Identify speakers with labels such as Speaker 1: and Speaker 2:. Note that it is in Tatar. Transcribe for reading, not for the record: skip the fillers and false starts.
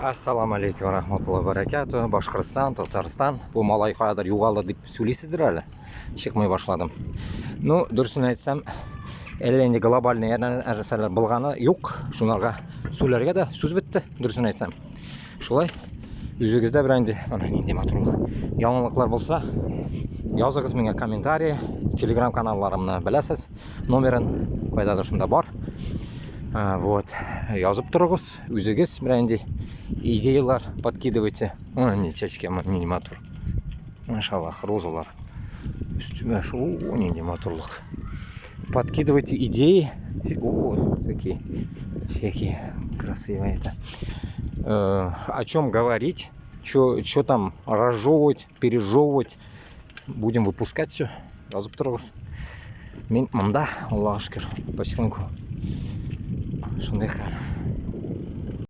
Speaker 1: Ассаламу алейкум рахматуллаһи баракату. Башкортстан, Татарстан. Бу малай каядыр югалды дип сөйлисездер әле. Чыкмый башладым. Ну, дөресен әйтсәм, әллә инде глобальный нәрсәләр булганы юк. Шунарга сөйләргә дә сүз бетте, дөресен әйтсәм. Шулай үзегездә бер инде ана нинди матурлык. Яңалыклар булса, языгыз миңа комментарий, телеграм каналларымны беләсез, номерын кайдадыр шунда бар. Вот, язып торыгыз, үзегез менә инде идеялар подкидывайте. Ой, не чәчкә, нинди матур. Машаллах, розалар. Өстемә шул, нинди матурлык. Подкидывайте идеи. О, такие всякие красивые это. О чем говорить, что там разжевывать, пережевывать. Будем выпускать все. Язып торыгыз. Мин монда, Аллага шөкер, потихоньку. Шундый хәл.